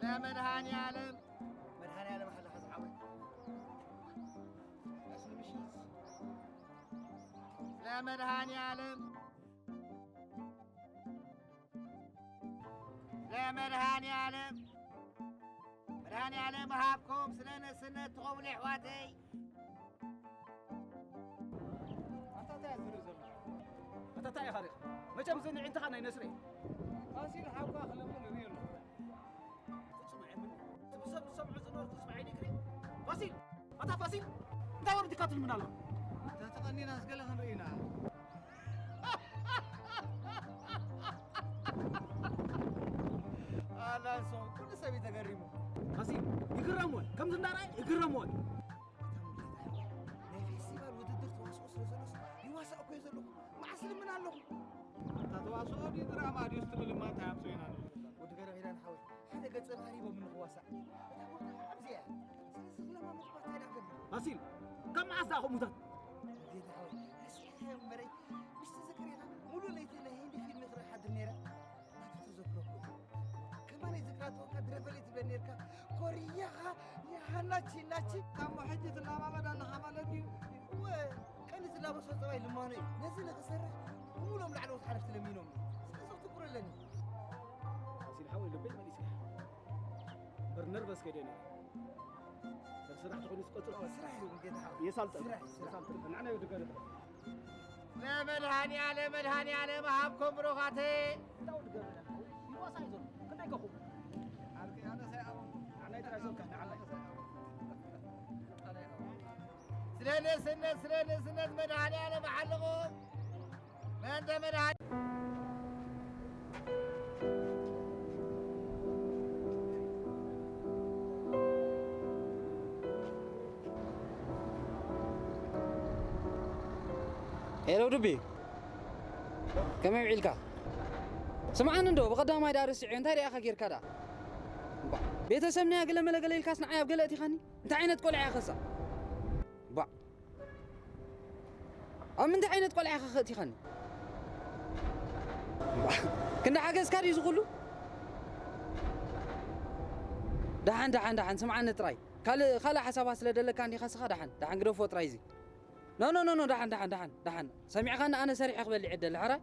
ለመድኃኔዓለም መድኃኔዓለም ሓላኻ ዝዓወት ለመድኃኔዓለም ለመድኃኔዓለም መድኃኔዓለም ሃብኩም ስለ ነስነት ትኸብሉ ኣሕዋተይ። ኣታ እንታይ እያ ትርኢ ዘለኻ? ኣታ እንታይ ኢኻ ርኢኻ? መቸም እዚ ንዒንትኻ ናይ ነስሪ እዩ። ፋሲል ሓውካ ክለምን እርእዮ ኣለኹ። ፍጹም ኣየምን። እቲ ብሰብ ዝሰምዑ ዝነበርኩስ ብዓይኒ ክርኢ። ፋሲል! ኣታ ፋሲል! እንታይ ወሪድካ ትልምን ኣለኻ? ኣታ ተቐኒናስ ገለ ክንርኢ ኢና። ኣላሶ፣ ኩሉ ሰብ እዩ ተገሪሙ። ፋሲል፣ ይግረም ወይ? ከምዚ እንዳረኣየ ይግረም ወይ? ኣታ ሙሉጌታ፣ ናይ ፌስቲቫል ውድድር ተዋስኦ ስለ ዘሎስ፣ ይዋሳእ እኮ እየ ዘለኹ። መዓስ ልምን ኣለኹ? ኣታ ተዋስኦ ድዩ ድራማ ድዩስ ትልልማ እንታይ ኣምፅኡና ንብል ዘለና? ወዲ ገረኺዳን ሓወይ፣ ሓደ ገጸ ባህሪ ሂቦምኒ ክዋሳእ። እታ ቦታ ከዓ ኣብዚ እያ። ስለዚ ክለማመድ እኳ እንታይ ደኣ ገለ? ፋሲል፣ ካብ መዓስ ደኣ ከምኡታት? ሙሉጌታ ሓወይ፣ ረሲዕካዮ እምበረይ፣ ምሽ ትዝክር ኢኻ? ሙሉእ ለይቲ ናይ ህንዲ ፊልም ክርኢ ሓድር ነይረ። ናቱ ተዘክረኩ። ከማን ይዝክራ ተወካ ድረፈለይ ትብለኒ ነርካ። ኮርያኻ የሃናቺ ናቺ። እሞ ሕጂ ትለማመድ ኣለኻ ማለት ድዩ? እወ፣ ቀንዲ ዝላበሶ ጸባይ ልማኖ እዩ። ነዚ ንኽሰርሕ ብምሉኦም ላዕለዎት ሓለፍቲ ለሚኖም። ስለዚ ክትኩር ኣለኒ። ፋሲል ሓወይ ልበይ መሊስካ። እምበር ነርቨስ ከይደ ነይረ። ስራሕ ትኾኑ ዝቆጽር ስራሕ እዩ ጌታ ሓወይ። የሳልጠን። ስራሕ፣ ስራሕ። የሳልጠን። ንዓና እዩ ድገርም። ለመድኃኔዓለም መድኃኔዓለም ሃብኩም ብሩኻተይ። እንታይ ወዲ ገብረ? ይዋሳ እዩ ዘሎ። ክንደይ ከኹም? ዓርከይ ኣነ ሳይኣቦ። ንዓናይ ጥራይ ዘውካ፣ ንዓናይ። ስለ ንእስነት፣ ስለ ንእስነት መድኃኔዓለም ኣሓልኹም። በእንተ መድኃኔ ሄሎ ዱቢ፣ ከመይ ውዒልካ? ስምዓኒ እንዶ፣ ብቐዳማይ ደኣ ረሲዐዮ፣ እንታይ ደኣ ኢኻ ጌርካ ደኣ? እምባ፣ ቤተሰብና እያ ገለ መለ ገለ ኢልካስ ንዓይ ኣብ ገለ እቲኻኒ? እንታይ ዓይነት ቆልዓ ኢኻ ኸሳ? እምባ፣ ኣብ ምንታይ ዓይነት ቆልዓ ኢኻ ከእቲኻኒ? እምባ፣ ክንዲ ሓገዝካ ድዩ እዚ ኩሉ? ደሓን፣ ደሓን፣ ደሓን፣ ስምዓኒ ጥራይ። ካልእ፣ ካልእ ሓሳባት ስለ ደለካ እንዲኻ ስኻ፣ ደሓን፣ ደሓን ግደፎ ጥራይ እዚ። ኖ፣ ኖ፣ ኖ፣ ኖ፣ ደሓን፣ ደሓን፣ ደሓን፣ ደሓን። ሰሚዕኻኒ ኣነ ሰሪሐ ክበልዕ ዕደል፣ ሕራይ?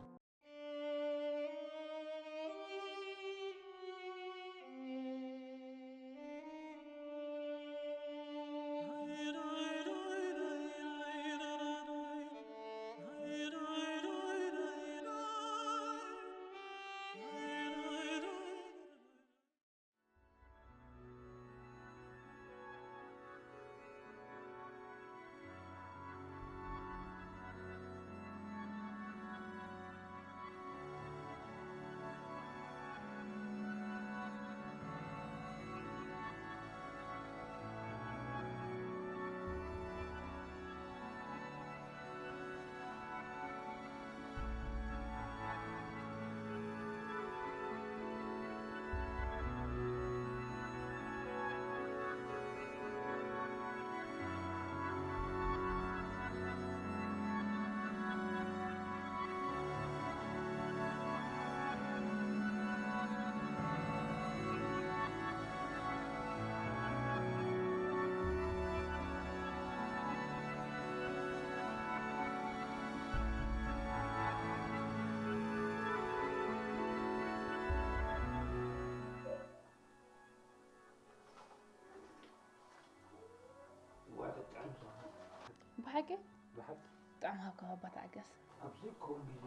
ሓቂ? ብሓቂ ብጣዕሚ ሃብካ ኣባ ተዓገስ። ኣብዚ ከምኡ ግዜ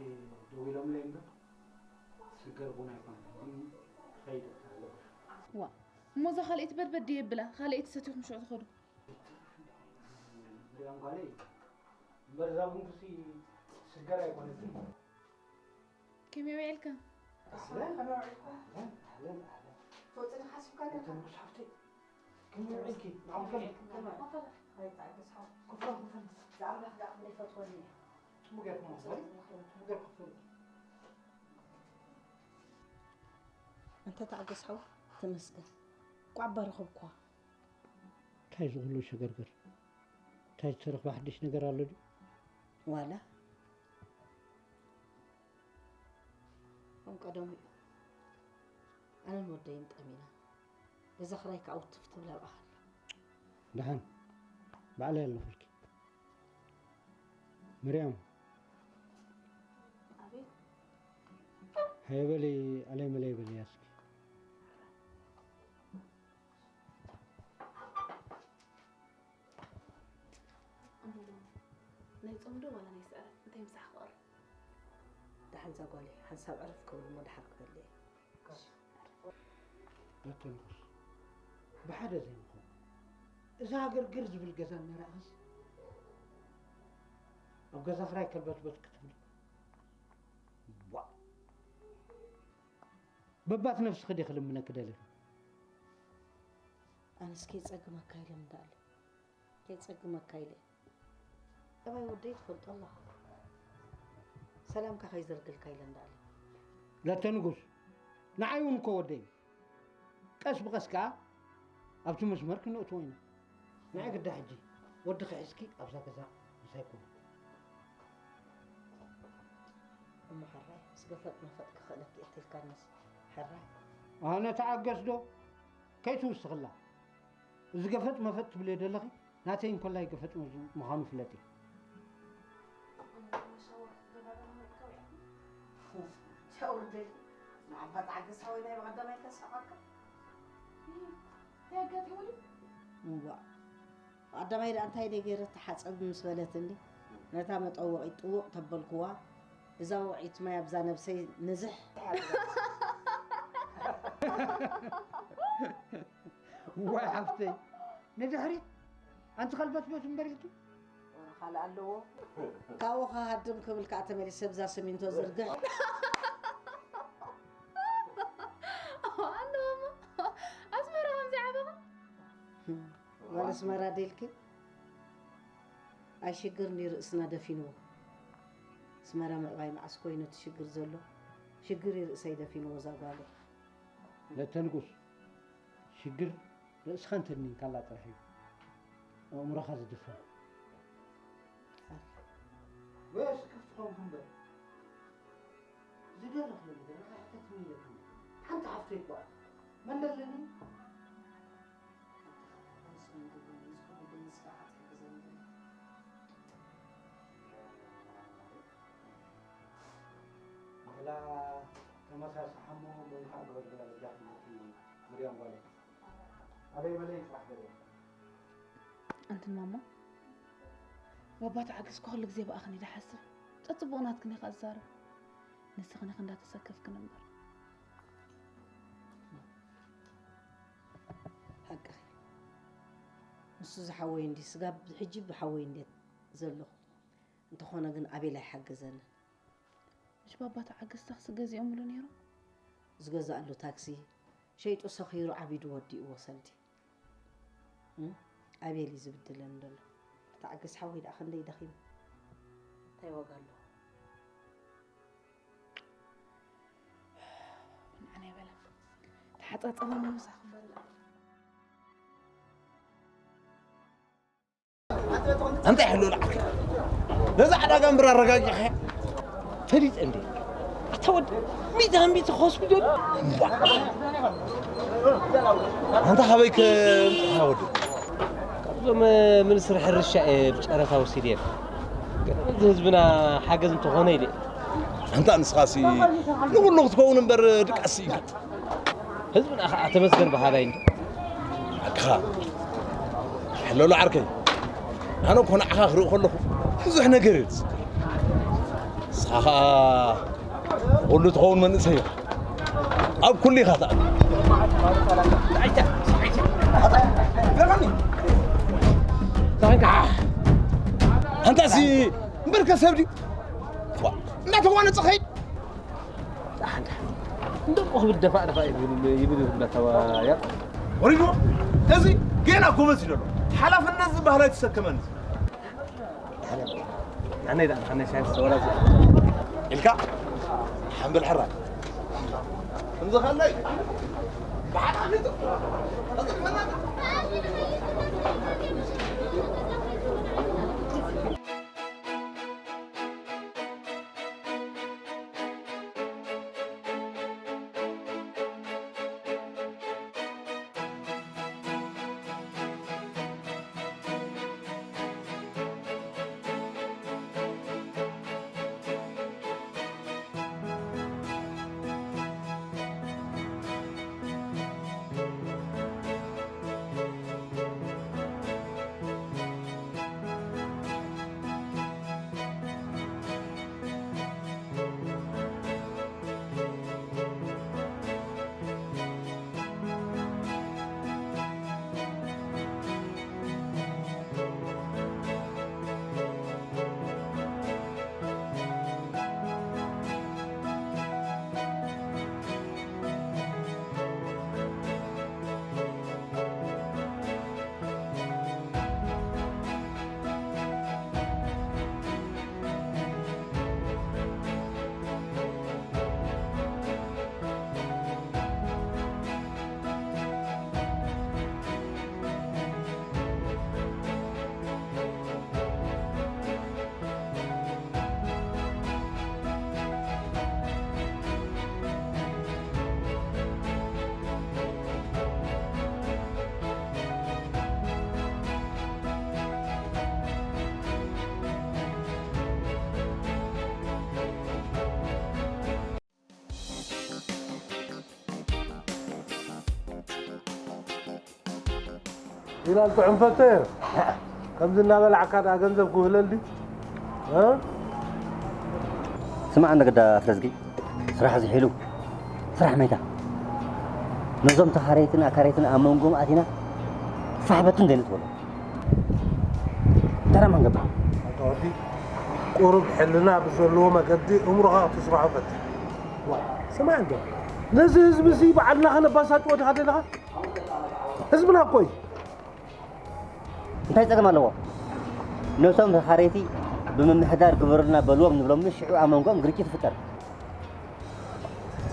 ደው ኢሎምለይ እምበር ስገር ቡን ኣይኮነን ግን ክኸይድ ኣለኹ። ዋ እሞ እዛ ካልኣይቲ በድበድ ድየ ብላ ካልኣይቲ ሰቲኹም ሽዑ ትኸዱ። ሪኦም ጓለይ እምበር እዛ ቡንኩሲ ስገር ኣይኮነትን። ከመይ ውዒልካ? ኣህለን ኣህለን ኣህለን ኣህለን ትወፅእ ሓሲብካ ነታ ተንኩስ ሓፍተይ ከመይ ውዒልኪ? ንዓም ፈለግ ኮፋ ኮፋ ዝኣምላኽ ደኣ ክንደይ ፈትወኒ እየ ጽቡቅ ጌርኩም ማለት ጽቡቅ ጌርኩም ፈለግ እንተ ተዓገስ ሓው ተመስገን ቋባ ረኸብኳ እንታይ ዝኹሉ ሸገርገር እንታይ ዝተረኽበ ሓድሽ ነገር ኣሎ ድዩ? ዋላ ከም ቀደሙ እዩ ኣነን ወደይን ጠሚና ገዛ ክራይ ከዓ ውትፍ ትብል ኣብኣ ከላ ደሓን ባዕለይ ኣለኹልኪ ምርያም ኣቤት ሃየ በሊ ኣለይ መለይ በልያ እስኪ እሞ ናይ ጾም ዶ ዋላ ናይ ስዕረት እንታይ ምሳሕ ክቐርብ? ደሓን እዛ ጓለይ ሓንሳብ ዕርፍ ክብል እሞ ደሓር ክበልዕ እየ ለተንኩስ ብሓደ ዘይንኾን እዛ ሃገር ግር ዝብል ገዛ እናረኣኸስ ኣብ ገዛ ክራይ ከልበትበት ክትብል ዋ በባት ነፍስኺ ዲኺ ክልምነኪ ደሊኺ ኣነስ ከይጸግመካ ኢለ እንዳኣለ ከይጸግመካ ኢለ ጠባይ ወደይ ትፈልጦ ኣለኻ ሰላምካ ከይዘርግልካ ኢለ እንዳኣለ ለተ ንጉስ ንዓይ እውን እኮ ወደይ ቀስ ብቐስ ከኣ ኣብቲ መስመር ክነእትዎ ኢና ንዓይ ግዳ ሕጂ ወድኺ ሒዝኪ ኣብዛ ገዛ ምሳይ ኩኒ እሞ ሕራይ ምስ ገፈጥ መፈጥ ክኽእለኪ እየ ትልካንስ ሕራይ ኣነ ተዓገስ ዶ ከይትውስኽላ እዚ ገፈጥ መፈጥ ትብልዮ ዘለኺ ናተይ እንኮላይ ገፈጥ ምዃኑ ፍለጢ ሸውርደል ንዓባ ተዓገስ ሓወይ ናይ ብቐዳማይ ከሳቐካ እንታይ ኣጋጢሙኒ እዋ ቀዳማይ ደኣ እንታይ ደይ ገይረ ተሓፀብ ምስ በለትኒ ነታ መጠወቒት ጥውቕ ተበልክዋ እዛ ውዒት ማይ ኣብዛ ነብሰይ ንዝሕ ዋይ ሓፍተይ ንድሕሪት ኣንቲ ከልበትበት እምበር ኢልኪ ካልእ ኣለዎ ካብኡ ከሃድም ክብል ከዓ ተመሊሰ ብዛ ስሚንቶ ዝርግሕ ኣለዎ ኣስመራ ከምዚ ዓበኻ ጓል ኣስመራ ደልኪ ኣይ ሽግር እንዲ ርእስና ደፊንዎ ኣስመራ ምዕባይ መዓስ ኮይኑ እቲ ሽግር ዘሎ ሽግር እዩ ርእሰይ ደፊንዎ እዛ ጓለይ ለተንጉስ ሽግር ርእስኻ እንተድኒንካላ ጥራሕ እዩ ኣእምሮኻ ዝድፈን ወይስ ክፍቲ ኮንኩ እምበር ዝደረኽ ነገር ንኽሕተት ምይለኩም ሓንቲ ሓፍተይ እኳ መን ኣለኒ ላ ተመሳስሓሞ ብምሓ ግበር ግላ በጃ ክመቲ ምርያም ጓለ ኣበይ በለይ ስራሕ ገለ ኣንትን ማማ ባባ ተዓገስ ኩሉ ግዜ ብኣኽን ኢለ ሓስብ ጸጽቡቕ ናትክን ኢኻ ዝዛረብ ንስኽን ኢኽ እንዳተሰከፍክን እምበር ሓቅኺ ንሱ ዝሓወይ እንዲ ስጋብ ሕጂ ብሓወይ እንዲ ዘለኹ እንተኾነ ግን ኣቤል ኣይሓገዘንን ምሽ ባባ ተዓገስ ታክሲ ገዚኦምሉ ነይሮም ዝገዛእሉ ታክሲ ሸይጡ ሰኺሩ ዓቢዱ ወዲእዎ ሰልዲ ኣቤል እዩ ዝብድለኒ ዘሎ ተዓገስ ሓወይ ደኣ ክንደይ ደኺሙ እንታይ ዋጋ ኣለዎ ንዓና ይበላ ተሓፃፀበ ምሳኹም በላ እንታይ ሕሎ ለዓልካ ነዛ ዕዳጋ እምበር ኣረጋጊዕካ ፈሊጠ እንዴ ኣታ ወዲ ሚዛን ቤት ሆስፒታል ኣንታ ካበይ ከ ወዲ ካብዞም ሚኒስትሪ ሕርሻ እየ ብጨረታ ወሲድየ እዚ ህዝብና ሓገዝ እንተኾነ ኢለ ኣንታ ንስኻሲ ንኩሉ ክትከውን እምበር ድቃስ ኢልካ ህዝብና ከዓ ተመስገን በሃላይ እንዲ ኣካ ሕለሎ ዓርከይ ኣነ እኮ ንዓኻ ክርኢ ከለኹ ብዙሕ ነገር እየ ዝዝክር። ንስኻ ኸኣ ኩሉ ትኸውን መንእሰይ ኢኻ። ኣብ ኩሉ ኢኻ ትኣቱ። ኣንታሲ እምበርከ ሰብ ድዩ? ዋ፣ እናተጓነጸ ኸይድ። ደሓን፣ ደሓን። እንደሞ ክብል ደፋእ ደፋእ ይብል፣ ይብል ይብል ኣተባ ያዕቆብ። ወሪድዎ። እዚ ጌና ጎበዝ እዩ ዘሎ። ሓላፍነት ዝበሃል ኣይትሰከመን። ኣነ ደኣ፣ ኣነ ሻሂ ዝተወራ እዚ ኢልካ ሓምብል ሕራይ። ከምዚ ኸለይ ብሓደ ኣፍሊጡ። ቢላል ጥዑም ፈቶ እየ። ከምዚ እናበላዕካ ደኣ ገንዘብ ክውህለል ድዩ? እ? ስማዕ እንዶ ግዳ ፍረዝጊ፣ ስራሕ ዝሒሉ፣ ስራሕ መይታ። ነዞም ተኻረይትን ኣካረይትን ኣብ መንጎኦም ኣቲና ፋሕ በትን ዘይንጥበሎም። ተራ ማን ገባ? ኣታ ወዲ፣ ቁሩብ ሕልና ብዘለዎ መገዲ እምሮኻ ክትስርሖ ፈትን። ዋ፣ ስማዕ እንዶ፣ ነዚ ህዝቢ እዚ ባዕልና ከነባሳጭዎ ዲኻ ደለኻ? ህዝብና እኮ እዩ። እንታይ ጸገም ኣለዎ? ነቶም ተኻረይቲ ብምምሕዳር ግበሩልና በልዎም ንብሎም፣ ሽዑ ኣብ መንጎኦም ግርጭት ይፍጠር።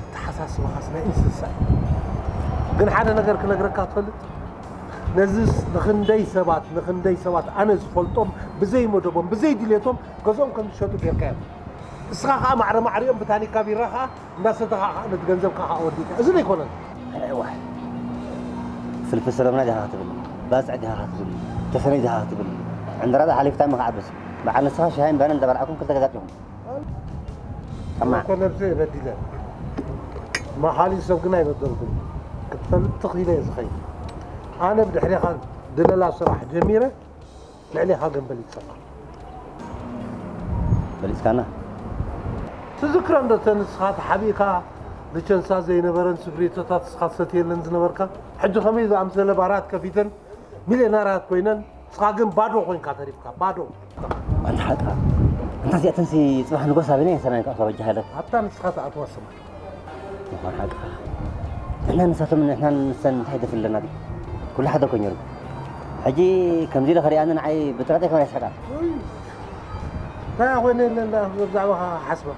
ኣተሓሳስባኻስ ናይ እንስሳ እዩ። ግን ሓደ ነገር ክነግረካ ትፈልጥ? ነዚስ ንኽንደይ ሰባት፣ ንኽንደይ ሰባት ኣነ ዝፈልጦም ብዘይ መደቦም፣ ብዘይ ድሌቶም ገዝኦም ከም ዝሸጡ ጌርካ እዮም። እስኻ ኸኣ ማዕረ ማዕሪኦም ብታኒካ ቢራ ኸኣ እንዳሰተኻ ኸኣ ነቲ ገንዘብካ ኸኣ ወዲእካ። እዚ ዘይኮነን። እዋ። ፍልፍል ሰለምና ዲኻ ክትብል፣ ባጽዕ ዲኻ ክትብል፣ ተሰነይ ዲኻ ክትብል፣ ዕንደራ ሓሊፍካ ኢኻ ዓብስ። በዓል ንስኻ ሻሂን ባንን እንዳበላዕኩም ክልተ ገዛት ኢኹም። ሰማዕ። እኮ ነብሰይ በዲለ። መኻሊ ሰብ ግን ኣይበደልኩን። ክትፈልጥ ትኽኢለ እየ ዝኸይድ። ኣነ ብድሕሬኻ ድለላ ስራሕ ጀሚረ፣ ልዕሌኻ ግን በሊጸካ። በሊጽካና? ትዝክረን ዶ እተን ንስኻ ተሓቢእካ ብቸንሳ ዘይነበረን ስግሪቶታት ንስኻ ትሰትየለን ዝነበርካ? ሕጂ ከመይ ዝኣምሰለ ባራት ከፊተን ሚልዮነራት ኮይነን፣ ንስኻ ግን ባዶ ኮይንካ ተሪፍካ፣ ባዶ። ኣንታ ሓቃ፣ ኣንታ እዚኣተንሲ ጽባሕ ንጎስ ኣበይና እየን ሰማይ ክኣትዋ በጃኻ ኢለካ? ኣብታ ንስኻ ትኣትዋ ሰማይ። ምዃን ሓቃ። ንሕና ንሳቶም፣ ንሕና ንሰን እንታይ ደፍለና ድዩ? ኩሉ ሓደ እኮ ነይሩ። ሕጂ ከምዚ ኢለ ከሪኣኒ ንዓይ ብጥራጠ ከመይ ይስሕቃ? ውይ፣ እንታይ ኮይነ ኢለ እንዳ ብዛዕባኻ ሓስባ።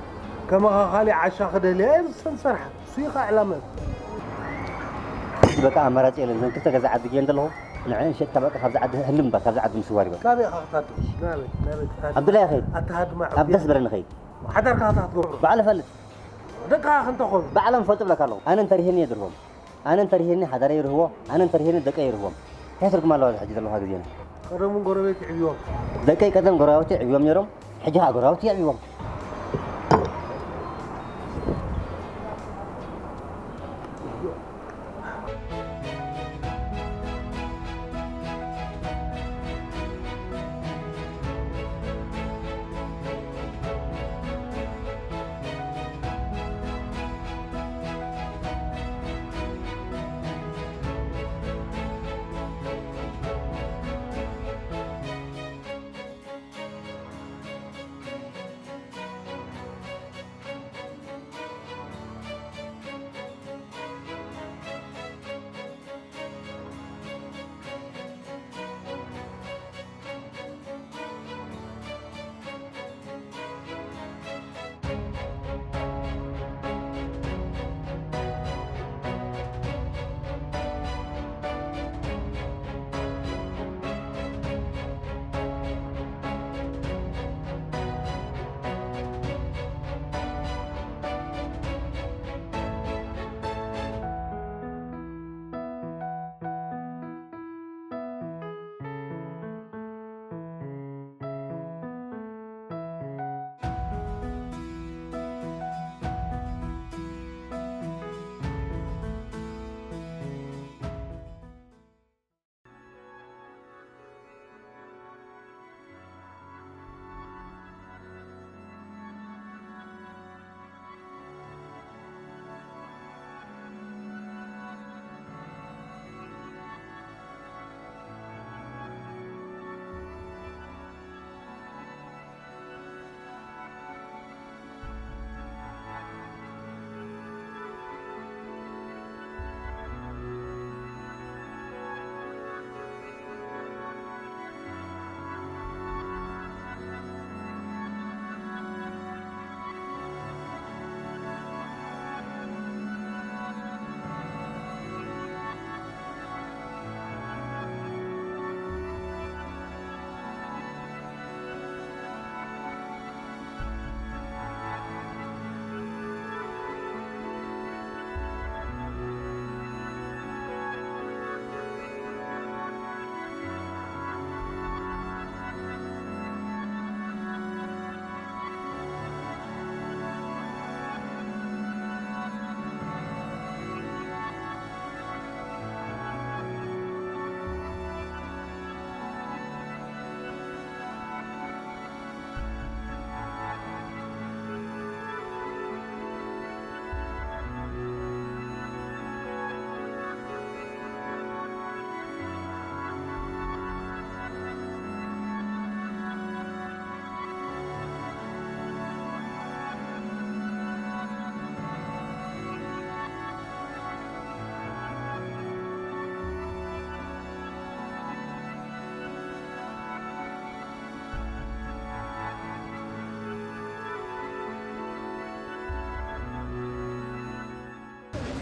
ከማኻ ካሊእ ዓሻ ክደልያ እየ ዝሰን ሰርሓ። እሱ እዩ ከዓ ዕላመ። ሕጂ በቃ ኣማራጺ የለን። እዘን ክልተ ገዛ ዓዲ ገይረን ዘለኹ፣ ንዐን ሸጥካ በቃ ካብዛ ዓዲ ህልም በል፣ ካብዛ ዓዲ ምስዋር ይበል። ካበይ ኢኻ ክትሃድም? ናበይ? ናበይ ክትሃድም? ኣብ ድላየ ኸይድ። ኣተሃድማ ኣብ ዕውያ። ደስ ዝበለኒ ኸይድ። ሓዳርካ ከ ክትገብሮ? ባዕለ ፈልጥ። ደቅኻ ክንተ ኾኑ? ባዕሎም ፈልጡ ብለካ ኣለኹ። ኣነ እንተሪሄኒ እየ ድርሆም። ኣነ እንተሪሄኒ ሓዳረይ ይርህዎ፣ ኣነ እንተሪሄኒ ደቀይ ይርህዎም። እንታይ ትርጉም ኣለዋ እዛ ሕጂ ዘለዋ ግዜና? ቀደም እውን ጎረቤት ይዕብዮም። ደቀይ ቀደም ጎረባብቲ ይዕብዮም ነይሮም፣ ሕጂ ኸዓ ጎረባብቲ የዕብይዎም።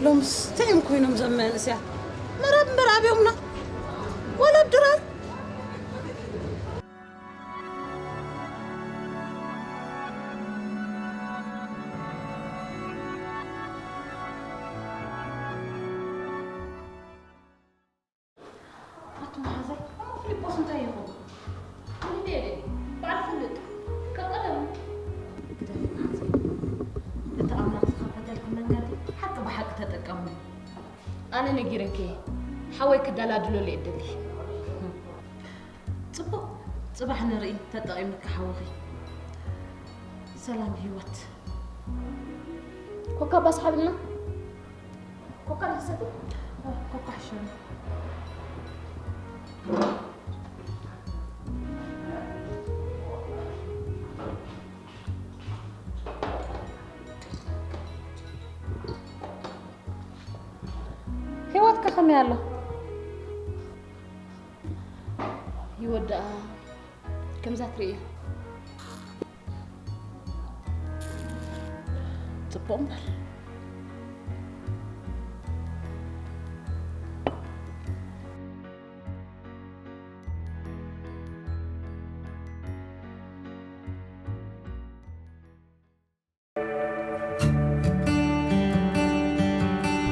ሎምስ እንታይ እዮም ኮይኖም እዞም መንእሰያት? መረብ እምበር ኣብዮምና። ወላ ድራር። ኣቶ መሓዛይ፣ እሞ ፊሊጶስ እንታይ ይኸውን? ወሊደ እየ፣ በዓል ፈልጥ። ካብ ቀደም። ግደፊ መሓዛይ። እቲ ኣምላኽ ዝኸፈተልኪ መንገዲ ሓቂ ብሓቂ ተጠቀምሉ። ኣነ ነጊረኪ እየ፣ ሓወይ ክደላድለሉ እየ እደሊ። ጽቡቕ፣ ጽባሕ ንርኢ ተጠቒምኪ ሓውኺ። ሰላም ህይወት። ኮካ ባስሓብልና። ኮካ ዶ ትሰቲ? ኮካ ሕሸኒ። ህይወትከ ከመይ ኣሎ? ህይወት ደኣ ከምዛ ትርእያ። ጽቡቕ እምበር።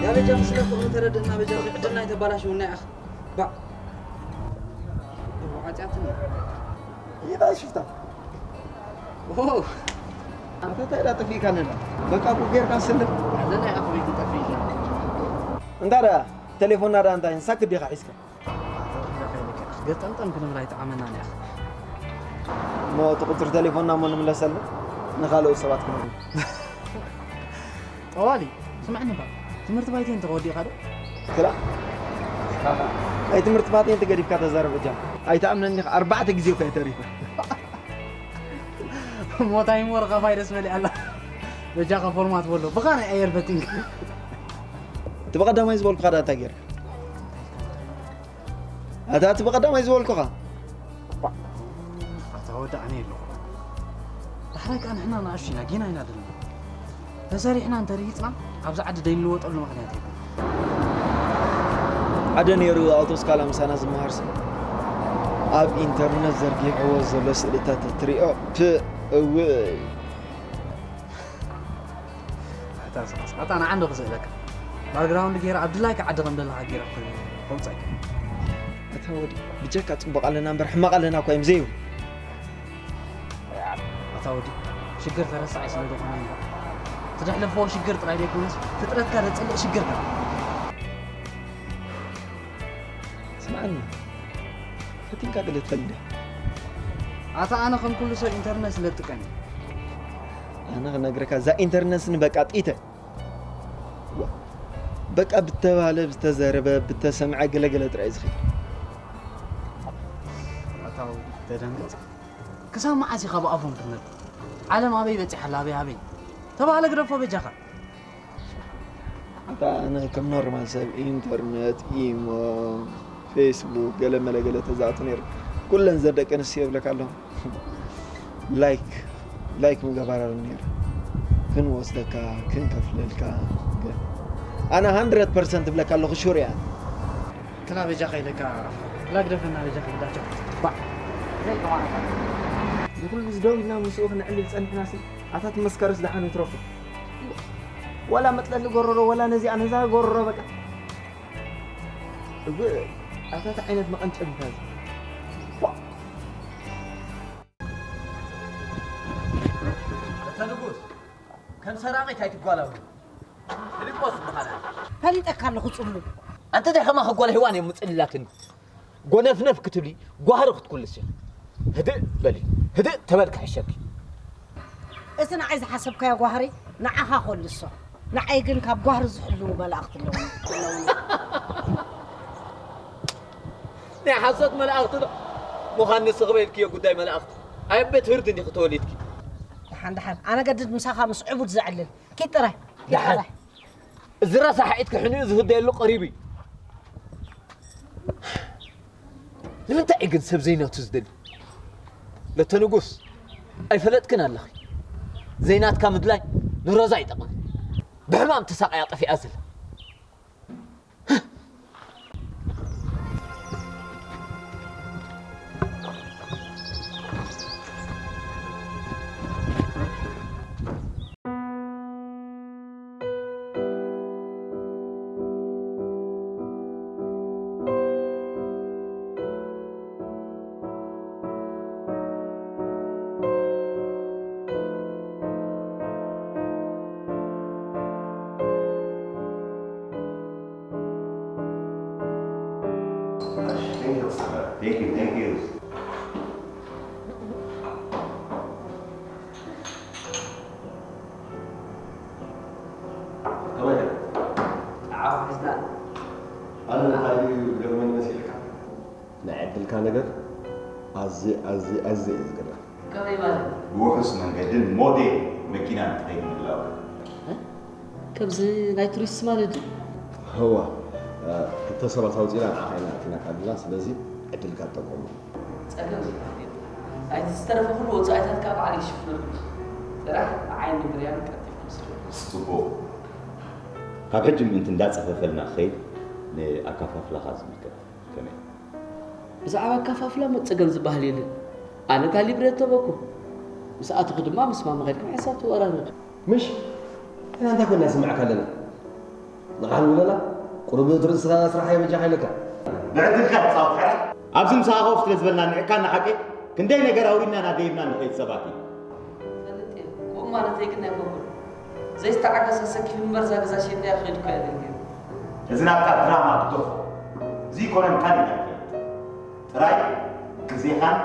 ያ በጃ፣ ስለ ፍቕሪ ተረድእና በጃ፣ ዕድልና ኣይተባላሽውና ኢኻ። ባዕ። እዎ፣ ዓጽያትኒ። ይታ ሽፍታ። ኦ። ኣንተ እንታይ ደኣ ጠፊእካ ነዳ? በቃ እኮ ጌርካ ስልም። ዘላ ኢኻ ከመይ ትጠፍእ ኢኻ? እንታ ደኣ፣ ቴሌፎንና ደኣ እንታይ፣ ንሳክ ዲኻ ሒዝካ? ገጠምጠም ክንብል ኣይጠዓመናን ኢኻ። እሞ እቲ ቁጽሪ ቴሌፎንና እሞ ንምለሰሉ፣ ንኻልኦት ሰባት ክነግሩ። ጠዋሊ፣ ስምዐኒ እባ፣ ትምህርቲ ባይቴን ተወዲእካ ዶ? ክላ፣ ኣይ ትምህርቲ ባይቴን ተገዲፍካ ተዛረብ በጃ። ኣይትኣምነኒ ኢኻ፣ ኣርባዕተ ግዜ እኮ እየ ተሪፈ። እሞ ታይም ወርቃ ቫይረስ በሊዓ ኣላ። በጃኻ ፎርማት በሎ፣ ብኻ ናይ ኣየር በቲንግ። እቲ ብቐዳማይ ዝበልኩኻ ደኣ እንታይ ጌርካ? ኣታ እቲ ብቐዳማይ ዝበልኩኻ። ኣታ ወዲ ኣነ የለኹ። ድሓር ኣይ ከኣ ንሕና ንኣሽቱ ኢና፣ ጌና ኢና ዘለና። ተሰሪሕና እንተርሂጽና ኣብዚ ዓዲ ደይንልወጠሉ ምኽንያት የለን። ሓደ ነይሩ ኣውቶስካላ ምሳና ዝመሃር ሰብ። ኣብ ኢንተርነት ዘርጊሕዎ ዘሎ ስእልታት እትሪኦ፣ ፕእ፣ እውይ። ኣታ ስቕ ስቕ፣ ኣታ ንዓንዶ ክስእለካ። ባክግራውንድ ገይረ ኣብ ድላይካ ዓዲ ከም ዘለኻ ገይረ ክኸውጸካ። ኣታ ወዲ፣ ብጀካ ጽቡቕ ኣለና እምበር ሕማቕ ኣለና እኳ እዮም ዘይብሉ። ኣታ ወዲ፣ ሽግር ተረሳዒ ስለ ዝኾነ እምበር፣ እቲ ደሕለፎ ሽግር ጥራይ ዘይኮነስ ፍጥረትካ ዘጽልእ ሽግር ከኣ። ስምዓኒ፣ ፈቲንካ ገለ ትፈልጥ ዲኻ? ኣታ ኣነ ከም ኩሉ ሰብ ኢንተርነት ስለ እጥቀም እየ። ኣነ ክነግረካ፣ እዛ ኢንተርነት ስኒ በቃ ጥኢተ። ዋ፣ በቃ ብተባለ፣ ብተዘረበ፣ ብተሰምዐ ገለገለ ጥራይ ዝኽእል። ኣታ ወዲ፣ ተደንግጽ። ክሳብ መዓስ ኢኻ ብኣፎም ክትነብር? ዓለም ኣበይ በጺሓ ኣላ? ኣበይ ኣበይ? ተባህለ ግደፎ በጃኻ። ኣታ ኣነ ከም ኖርማል ሰብ ኢንተርነት፣ ኢሞ፣ ፌስቡክ፣ ገለ መለ ገለ ተዛእቱ ነይሩ። ኩለን ዘን ደቂ ኣንስትዮ ይብለካ ኣለኹ። ላይክ፣ ላይክ ምገባር ኣሎ ነይሩ። ክንወስደካ፣ ክንከፍለልካ። ገ-፣ ኣነ ሃንድረድ ፐርሰንት እብለካ ኣለኹ፣ ሹር እያ። ክላ በጃኻ ኢለካ፣ ክላ ግደፈና በጃኻ ግዳቸው። ባዕ። ንኹሉ እዚ ደው ኢልና ምስኡ ክነዕልል ጸኒሕናሲ፣ ኣታ ትመስከርስ ደሓን ይትረፎ። ወላ መጥለሊ ጎረሮ፣ ወላ ነዚኣ ነዛ ጎረሮ በቃ። እብ-፣ ኣታ እንታይ ዓይነት መቐንጨቢታ እዚ? ፖ! ኣታ ንጉስ፣ ከም ሰራቒት ኣይትጓላበል። ፊሊጶስ ዝበሃል። ፈሊጠካ ኣለኹ ጽሉል። ኣንተ እንታይ ከማኺ ጓል ሄዋን እዮም ምጽልላትኒ። ጎነፍነፍ ክትብሊ ጓህሪ ክትኩልሲ። ህድእ በሊ። ህድእ ተበልካ ይሸኪ። እቲ ንዓይ ዝሓሰብካዮ ጓህሪ ንዓኻ ኮልሶ። ንዓይ ግን ካብ ጓህሪ ዝሕልዉ መላእኽቲ ኣለዉ። ናይ ሓሶት መላእኽቲ ዶ? ምዃን ንስኺ በይልክዮ ጉዳይ መላእኽቲ። ኣብ ቤት ፍርዲ እንዲኺ ተወሊድኪ። ደሓን፣ ደሓን። ኣነ ገድድ ምሳኻ ምስ ዕቡድ ዘዕልል። ኪድ ጥራይ፣ ኪድ ደሓን። ጥራይ። እዚ ረሳሕ ኢድ ክሕንኡ ዝህደየሉ ቀሪቡ እዩ። ንምንታይ እዩ ግን ሰብ ዘይናቱ ዝደሊ? ለተ ንጉስ፣ ኣይፈለጥክን ኣለኺ። ዘይናትካ ምድላይ ንሮዛ ኣይጠቕምን። ብሕማም ተሳቕያ ጠፊኣ ዘላ። Thank you. Thank you, thank you. ከመይ? ዓፍ ሒዝና። ኣነ ንሓደ እዩ ዝገርመኒ መሲልካ? ናይ ዕድልካ ነገር ኣዝየ፣ ኣዝየ፣ ኣዝየ እየ ዝግረም። ከመይ ማለት? ብውሑስ መንገድን ሞዴል መኪናን ትኸይድ ምህላውካ። እ? ከምዚ ናይ ቱሪስት ማለት ድዩ? እዋ፣ እ፣ ክልተ ሰባት ኣውፂና ንዓኻ ኢና ኣእቲናካ ዘለና፣ ስለዚ ዕድልካ ተጠቀሞ። ጸገም የብሉን። ናይቲ ዝተረፈ ኩሉ ወጻኢታት ከኣ ባዕለይ ክሽፍነሉ። ጥራሕ ንዓይን ንብርያምን ቀልጢፍኩም ስደዱ። ጽቡቕ። ካብ ሕጂ ምእንቲ እንዳጸፈፈልና ክኸይድ ንኣካፋፍላኻ ዝምልከት ከመይ? ብዛዕባ ኣካፋፍላ ጸገም ዝበሃል የለን። ኣነ እታ ሊብሬቶ በኩ ምስ ኣተኹ ድማ ምስ ማማ ኸድኩም ሕሳብ ትወራረዱ። ምሽ? ንሕና እንታይ ኮና ንስምዓካ ኣለና? ንቕሓት ውለላ፣ ቁሩብ እቲ ርእስኻ ስራሕ የበጃኻ ኢለካ። ብዕድልካ ትጻወት ሓራ? ኣብዚ ምሳኻ ኮፍ ስለ ዝበልና ንዕካና ሓቂ፣ ክንደይ ነገር ኣውሪድና ኢና ደይብና ንኸይድ ሰባት ኢና። ፈልጥ እየ። ከምኡ ማለተይ ግን ኣይኮንኩን። ዘይተዓገሰ ሰኪፍ እምበር እዛ ገዛ ሸይጠያ ክኸይድ እኮ እየ ደንጊሩ። እዚ ናትካ ድራማ ግደፎ። እዚ ኢኮኖሚ ካሊእ ኢና ንኸይድ። ጥራይ ግዜኻን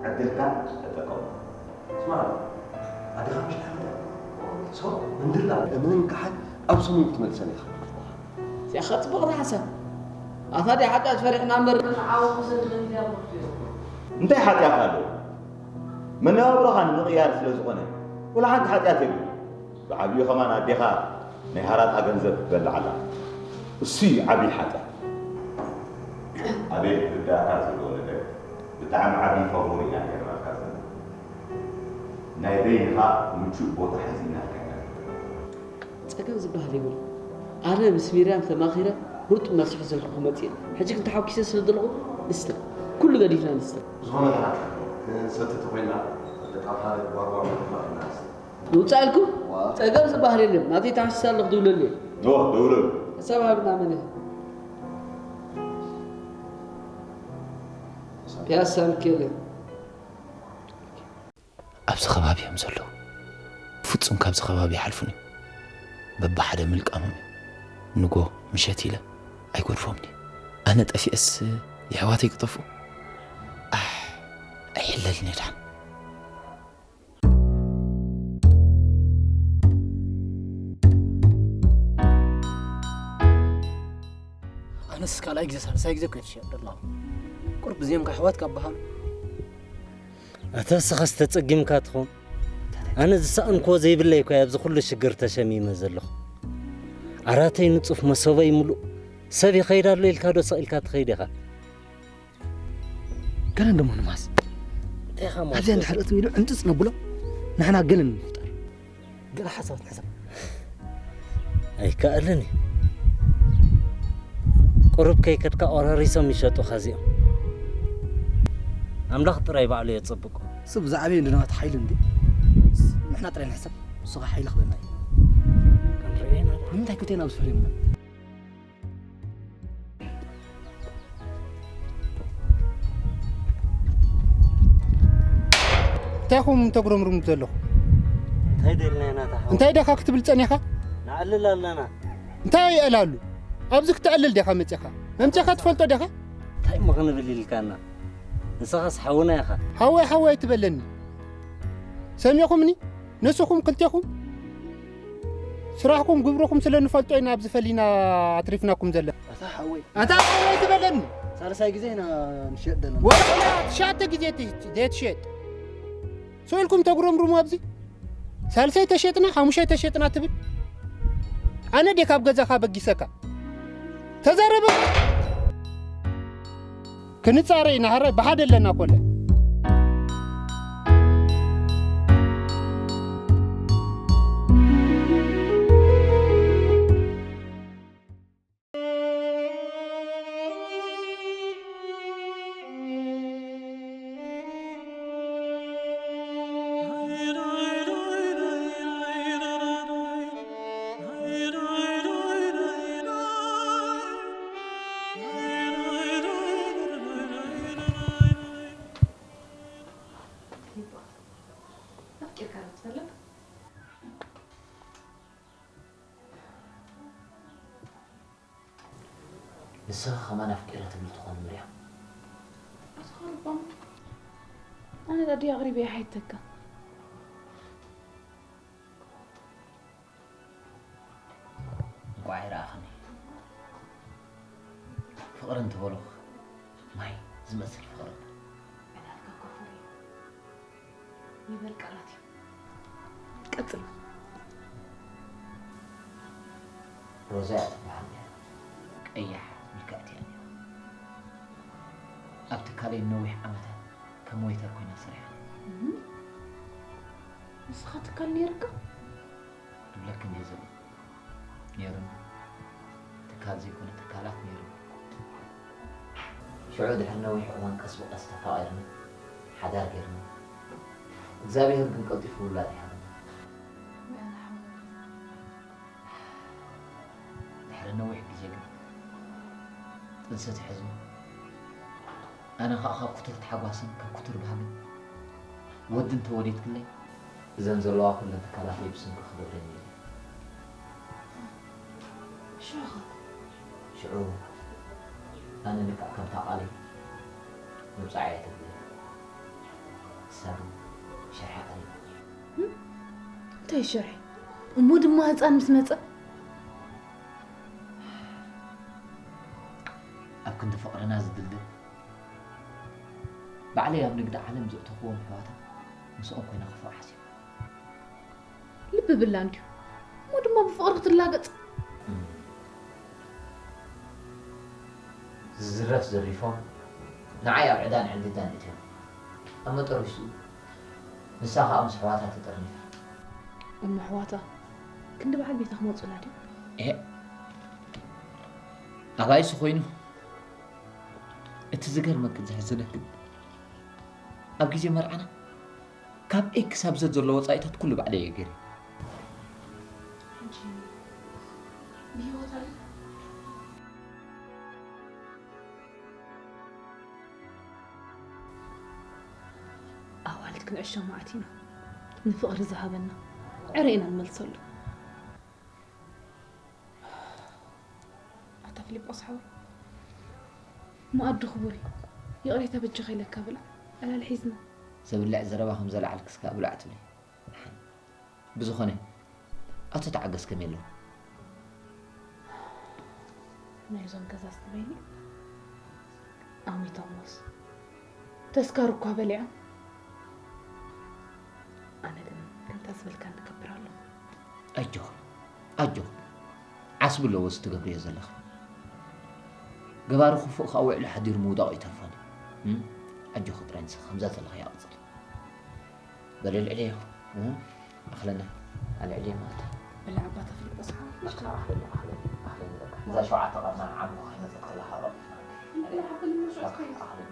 ዕድልካን ተጠቀሙ። ስማዕ፣ ኣዴኻ ምሽ ትሓምዳ? ሶ፣ እንድላ። እመን ከሓድ ኣብ ሰሙን ክትመልሰን ኢኻ። እዚኣ ኸኣ ጽብቕቲ ሓሳብ። ኣታ ድያ ሓጢኣት ፈሪሕና እምበር። ንዓኹም ዘድለኒ እያ። እንታይ ሓጢኣት ኣለዎ? መነባብሮኻ ንምቕያር ስለ ዝኾነ፣ ወላ ሓንቲ ሓጢኣት የብሉን። ብዓብዩ ኸማን ኣዴኻ ናይ ሃራጣ ገንዘብ ትበልዕ ኣላ። እሱ እዩ ዓብዪ ሓጢኣት። ኣቤል፣ ክርዳእካ ዘለዎ ነገር፣ ብጣዕሚ ዓብዪ ፋቮር ኢና ጌርናልካ ዘለና። ናይ በይንኻ ምቹእ ቦታ ሓዚናልካ ኢና። ጸገም ዝበሃል የብሉን። ኣነ ምስ ሚርያም ተማኺረ ርጡብ መልሲ ክህበልኩ ክመጽእ እየ። ሕጂ ግን ተሓጒሰ ስለ ዘለኹ ንስተ። ኩሉ ገዲፍና ንስተ። ዝኾነ ተሓታ ክንሰቲ ተኾይንና ደቂ ኣምሓረ ጓርጓር ንኽባር ኢና ንስተ። ይውጻልኩም? ዋ። ጸገም ዝበሃል የለን። ናተይ ተሓሲሰ ኣለኹ ትብለሉ እየ። እወ፣ ደውለሉ። ሰብ ሃብና መን እየ? ፒያሳ ሚካኤል እየ። ኣብዚ ከባቢ እዮም ዘለዉ። ፍጹም ካብዚ ከባቢ ኣይሓልፉን እዮም። በብሓደ ምልቃሞም እዮም። ንጎ ምሸት ኢለ ኣይጎድፎምን እየ። ኣነ ጠፊኤስ የሕዋተይ ክጠፍኡ? ኣሕ፣ ኣይሕለልን እየ ደሓን። ኣነስ ካልኣይ ግዜ ሳልሳይ ግዜ እኮ እየ ትሸጥ ዘለኹ። ቁሩብ ብዚኦም ከ ኣሕዋት ካብ በሃሉ። ኣታ ንስኻስ ተጸጊምካ ትኸውን? ኣነ ዝሰኣንክዎ ዘይብለይ እኮ እየ ኣብዚ ኩሉ ሽግር ተሸሚመ ዘለኹ። ዓራተይ ንጹፍ፣ መሶበይ ምሉእ። ሰብ ይኸይድ ኣሎ ኢልካ ዶ ስቕ ኢልካ ትኸይድ ኢኻ? ገለ እንደሞ ንማስ እንታይ ኢኻ ማለት ኣብዚኣ እንድሕር እትው ኢሉ ዕንጽጽ ነብሎ፣ ንሕና ገለ ንፍጠር። ገለ ሓሳብ ንሕሰብ። ኣይከኣልን እዩ። ቁሩብ ከይከድካ ቆራሪሶም ይሸጡኻ እዚኦም። ኣምላኽ ጥራይ ባዕሉ የጸብቆ። እሱ ብዛዕባይ እንዶ ናቱ ሓይሊ እንዲ። ንሕና ጥራይ ንሕሰብ፣ ንሱ ኸኣ ሓይሊ ክበና እዩ። ክንርኢ ኢና። ንምንታይ ክልቴና ኣብዚ ፈሪምና? እንታይ ኢኹም ተጉረምርሙ ዘለኹም? እንታይ ደልና ኢና ተሓው? እንታይ ደኻ ክትብል ጸኒኻ? ንዕልል ኣለና። እንታይ ይዕላሉ? ኣብዚ ክተዕልል ዲኻ መጺኻ? መምጺኻ ትፈልጦ ዲኻ? እንታይ እሞ ክንብል ኢልካና? ንስኻስ ሓውና ኢኻ። ሓወይ ሓወይ ኣይትበለኒ። ሰሚዕኹምኒ? ንስኹም ክልቴኹም ስራሕኩም ግብርኹም ስለ ንፈልጦ ኢና ኣብዚ ፈሊና ኣትሪፍናኩም ዘለና። ኣታ ሓወይ። ኣታ ሓወይ ኣይትበለኒ። ሳልሳይ ግዜ ኢና ንሸጥ ዘለና። ወላ ትሽዓተ ግዜ ት-፣ ዘይትሸጥ። ስኢልኩም ተጉረምርሙ ኣብዚ። ሳልሳይ ተሸጥና፣ ሓሙሻይ ተሸጥና ትብል። ኣነ ድየ ካብ ገዛኻ በጊሰካ? ተዛረበ። ክንጻረ ኢና፣ ሃራይ ብሓደ ኣለና ኮለ። ኣፍቂርካ ዶ ትፈልጥ? ንስኺ ከማን ኣፍቂረ ትብሊ ትኾኒ ምርያም። ኣትኾርባም። ኣነ ዳዲ ኣቕሪበ ይሓይተካ። እንቋዕ ኣይረኣኽኒ። ፍቕሪ እንተበሉኽ ማይ ዝመስል ፍቕሪ እምበር። ዕላልካ እኮ ፍቕሪ እዩ። ይበል ቃላት እዩ። ቀጽል። ሮዛ እያ ትበሃል ነይራ። ቀያሕ ምልክዕቲ እያ ነይራ። ኣብ ትካለይ ንነዊሕ ዓመታት ከም ዌይተር ኮይና ሰሪሓ። እም። ንስኻ ትካል ነይርካ? እብለክን እየ ዘሎ። ነይሩኒ። ትካል ዘይኮነ ትካላት ነይሩኒ። ሽዑ ድሕሪ ነዊሕ እዋን ቀስ ብቐስ ተፋቒርና፣ ሓዳር ጌርና። እግዚኣብሄር ግን ቀልጢፉ ውላድ ይሃበና። ወይ ኣነ ሓወይ። ድሕሪ ነዊሕ ግዜ ግን ጥንሲ ኣትሒዙ፣ ኣነ ኸኣ ካብ ክቱር ታሕጓስን ካብ ክቱር ባህግን ወዲ እንተወሊድክለይ፣ እዘን ዘለዋ ኩለን ትካላተይ ብስምኪ ክገብረን እየ። ሽዑ ኸ? ሽዑ ኣነ ልክዕ ከምታ ቃለይ መብጽዓ እየ ተግብር። ንሳ ግን ሸርሒ ቀሪባ። እም? እንታይ ሸርሒ? እሞ ድማ ህጻን ምስ መጸ? ኣብ ክንዲ ፍቕርና ዝድልድል፣ ባዕለይ ኣብ ንግዲ ዓለም ዘእተኽዎም ኣሕዋታ ምስኦም ኮይነ ከፍቕራ ሓሲበ። ልቢ ብላ እንድዩ። እሞ ድማ ብፍቕሪ ክትላገጽ። እም። ዝዝረፍ ዘሪፎም፣ ንዓይ ኣብ ዕዳን ዕንድዳን እትዮም። ኣብ መጠረሽትኡ፣ ንሳ ከኣ ምስ ኣሕዋታ ተጠርኒፋ። እሞ ኣሕዋታ ክንዲ በዓል ቤታ ክመፁላ ድዩ? እሄ፣ ኣባይሲ ኮይኑ እቲ ዝገርመክን ዘሕዝነክን ኣብ ግዜ መርዓና ካብ ኤ ክሳብ ዘድ ዘሎ ወፃኢታት ኩሉ ባዕለይ እየ ገይረ። ሕጂ ብህይወት ኣሎ? ኣዋልድ ክንዕሾ መዓት ኢና ንፍቕሪ ዝሃበና ዕረ ኢና ንመልሰሉ። ኣታ ፊልጶስ ሓወይ፣ መኣዲ ክቡር እዩ። ይቕሬታ በጃኻ ኢለካ ብላዕ፣ ዕላል ሒዝና። ዘብልዕ ዘረባ ከም ዘለዓልክስ ከኣ ብላዕ ትብሊ። ብዝኾነ፣ ኣቶ ተዓገስ ከመይ ኣለዉ? ናይዞም ገዛ ስትበይኒ ኣሚቶሞስ ተስካር እኳ በሊዖም። ኣነ ግን ከምታ ዝበልካ ንገብር ኣሎ። ኣጆኺ ኣጆኺ፣ ዓስቢ ኣለዎ እዚ ትገብርዮ ዘለኺ። ገባሪ ክፉእ ከዓ ውዕሉ ሓዲሩ ምውዳቑ ይተርፎን እዩ። ኣጆኺ ጥራይ ንስኺ ከምዛ ዘለኺ ያቕፅል። በሊ ኣልዕልዮ። ኣኽለና ኣልዕልዮ ማለት። በላ ኣባታ ፊልጶስ ሓወይ። ኣኽለኒ ኣኽለኒ ኣኽለኒ በቃ። እዛ ሸውዓተ ቀርና ዓሚ ክመፀት ከለኻ ቀልጥፍና። እንተ ሓበኒ መስዋዕት ኮይኑ። ኣኽለኒ